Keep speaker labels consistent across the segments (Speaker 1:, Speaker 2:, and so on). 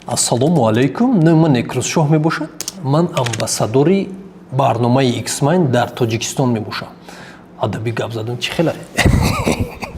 Speaker 1: Ассалому алайкум, номи ман Некрӯзшоҳ мебошад. Ман амбассадори барномаи Xmind дар Тоҷикистон мебошам. Адабӣ гап задам, чӣ хеле?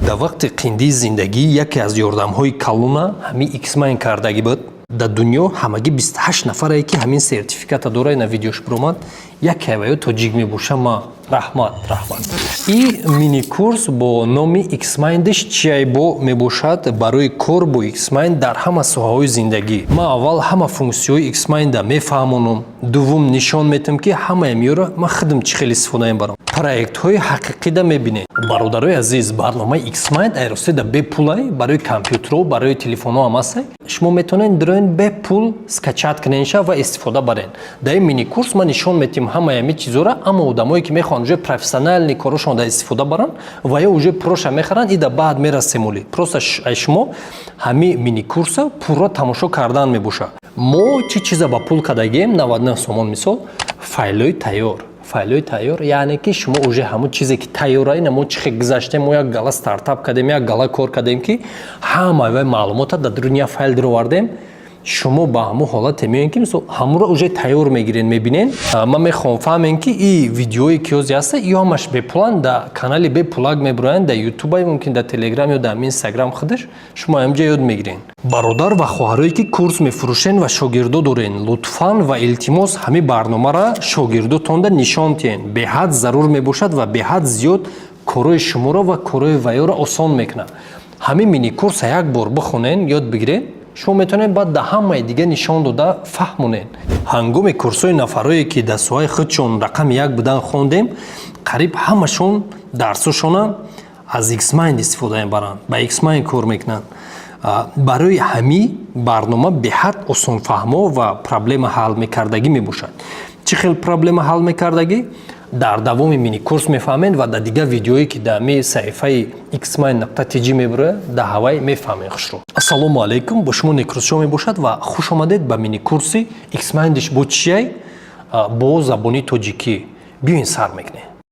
Speaker 1: Дар вақти қиндии зиндагӣ яке аз ёрдамҳои калона ҳамин Xmind кардагӣ буд. Дар дунё ҳамагӣ 28 нафарае, ки ҳамин сертификата дора, ина видеош биромад, яке аваё тоҷик мебошам ма. Раҳмат, раҳмат. И мини-курс бо номи Xmind-ш чиай бо мебошад барои кор бо Xmind дар ҳама соҳаҳои зиндагӣ. Ман аввал ҳама функсияҳои Xmind-а мефаҳмонам, дуввум нишон метам, ки ҳамаи миёро ман худам чӣ хел истифода мебарам. Проектҳои ҳақиқида мебинед. Бародарои азиз, барномаи Xmind айростеда бепулай, барои компютерҳо, барои телефонҳо ҳам ҳастай. Шумо метавонед дироен, бепул скачать куненша ва истифода барен. Дар ин мини-курс ман нишон метиҳам ҳамаи ҳамин чизҳоро, аммо одамое, ки мехоҳанд уже профессиональный корошон дар истифода баранд ва ё уже проша мехаранд, ида баъд мерасем. Оли просто ай шумо ҳамин мини-курса пурра тамошо кардан мебошад. Мо чӣ чиза ба пул кардагием? 99 сомон, мисол, файлҳои тайёр. Файлҳои тайёр, яъне ки шумо уже ҳамон чизе, ки тайёра. Ина мо чӣ хел гузаштем, мо як гала стартап кардем, як гала кор кардем, ки ҳамаи вай маълумота дар дуруни як файл даровардем. Шумо ба ҳамон ҳолате меоед, ки мисол ҳамонро уже тайёр мегирен, мебинен. Ман мехоҳам фаҳмем, ки и видеое, ки ҳозир ҳаста, ё ҳамаш бепуланд, дар канали бепулак мебуроянд, дар Ютуба, мумкин дар Телеграм ё дар Инстаграм худаш шумо ҳамҷа ёд мегирен. Бародар ва хоҳарое, ки курс мефурӯшен ва шогирдо дорен, лутфан ва илтимос, ҳамин барномаро шогирдотонда нишон диҳен. Беҳад зарур мебошад ва беҳад зиёд корҳои шуморо ва корҳои ваёро осон мекунад. Ҳамин мини-курса як бор бихонен, ёд бигирен, шумо метавонед баъд дар ҳамаи дига нишон дода фаҳмонед. Ҳангоми курсҳои нафарое, ки дар соҳаи худшон рақами як будан, хондем, қариб ҳамашон дарсошона аз Xmind истифода мебаранд, ба Xmind кор мекунанд. Барои ҳамин барнома беҳад осонфаҳмо ва проблема ҳал мекардагӣ мебошад. Чӣ хел проблема ҳал мекардагӣ, дар давоми мини-курс мефаҳмед ва дар дигар видеое, ки дар ми саҳифаи xmind.tj мебурояд, дар ҳавай мефаҳмед хушро. Ассалому алайкум, бо шумо Некрӯзшоҳ мебошад ва хуш омадед ба мини-курси Xmind-ш бо чиай бо забони тоҷикӣ. Биёин, сар мекунем.